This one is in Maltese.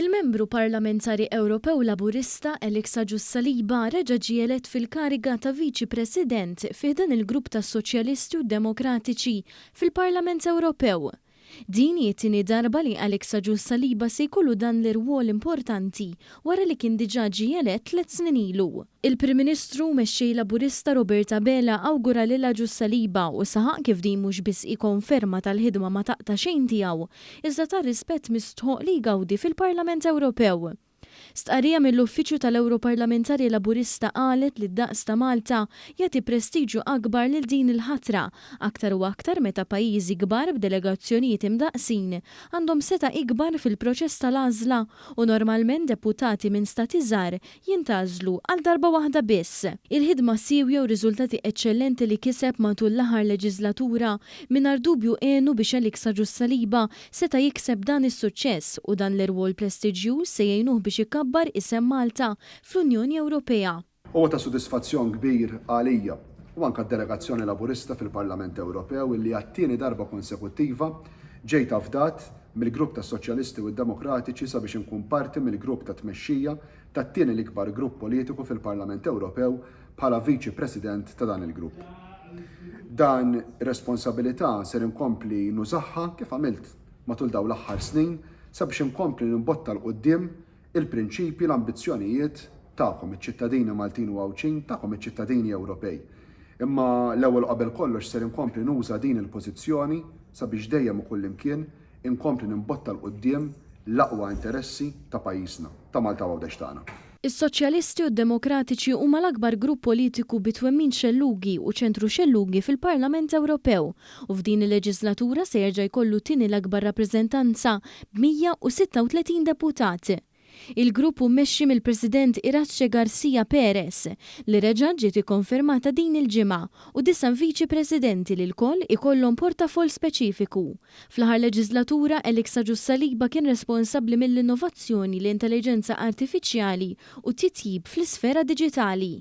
Il-Membru Parlamentari Ewropew Laburista Alex Agius Saliba reġa' ġie elett fil-kariga ta' Viċi President fi ħdan il-Grupp tas-Soċjalisti u d-Demokratiċi fil-Parlament Ewropew. Din hi t-tieni darba li Alex Agius Saliba se jkollu dan l-irwol importanti wara li kien diġà ġie elett tlett snin ilu. Il-Prim Ministru u Mexxej Laburista Robert Abela awgura lil Agius Saliba u saħaq kif din mhux biss hi konferma tal-ħidma ma taqta' xejn tiegħu, iżda tar-rispett mistħoqq li jgawdi fil-Parlament Ewropew. Stqarrija mill-Uffiċċju tal-Ewroparlamentari Laburista qalet li d-daqs ta' Malta jagħti prestiġju akbar lil din il-ħatra, aktar u aktar meta pajjiżi kbar b'delegazzjonijiet imdaqqsin għandhom setgħa ikbar fil-proċess tal-għażla u normalment deputati minn stati żgħar jintgħażlu għal darba waħda biss. Il-ħidma siewja u r-riżultati eċċellenti li kiseb matul l-aħħar leġiżlatura mingħajr dubju għenu biex Alex Agius Saliba seta' jikseb dan is-suċċess u dan l-irwol prestiġjuż se jgħinuh biex ikabbar isem Malta fl-Unjoni Ewropea. Huwa ta' sodisfazzjon kbir għalija u anke għad-delegazzjoni Laburista fil-Parlament Ewropew illi għat-tieni darba konsekuttiva ġejt afdat mill-Grupp tas-Soċjalisti u d-Demokratiċi sabiex inkun parti mill-grupp ta' tmexxija tat-tieni l-ikbar grupp politiku fil-Parlament Ewropew bħala Viċi President ta' dan il-grupp. Dan ir-responsabilità ser inkompli nużaha kif għamilt matul dawn l-aħħar snin sabiex inkompli nimbotta 'l quddiem il-prinċipji, l-ambizzjonijiet tagħkom iċ-ċittadini Maltin u Għawdxin, tagħkom iċ-ċittadini Ewropej. Imma l-ewwel u qabel kollox ser inkompli nuża din il-pożizzjoni sabiex dejjem u kullimkien inkompli nimbotta 'l quddiem l-aqwa interessi ta' pajjiżna, ta' Malta u Għawdex tagħna. Is-Soċjalisti u d-Demokratiċi huma l-akbar grupp politiku bi twemmin xellugi u ċentru-xellugi fil-Parlament Ewropew u f'din il-leġiżlatura se jerġa' jkollu t-tieni l-akbar rappreżentanza b'136 deputat. Il-grupp hu mmexxi mill-President Iratxe Garcia Perez, li reġgħet ġiet ikkonfermata din il-ġimgħa, u disa' viċi presidenti li lkoll ikollhom portafoll speċifiku. Fl-aħħar leġiżlatura, Alex Agius Saliba kien responsabbli mill-innovazzjoni, l-intelliġenza artifiċjali u t-titjib fl-isfera diġitali.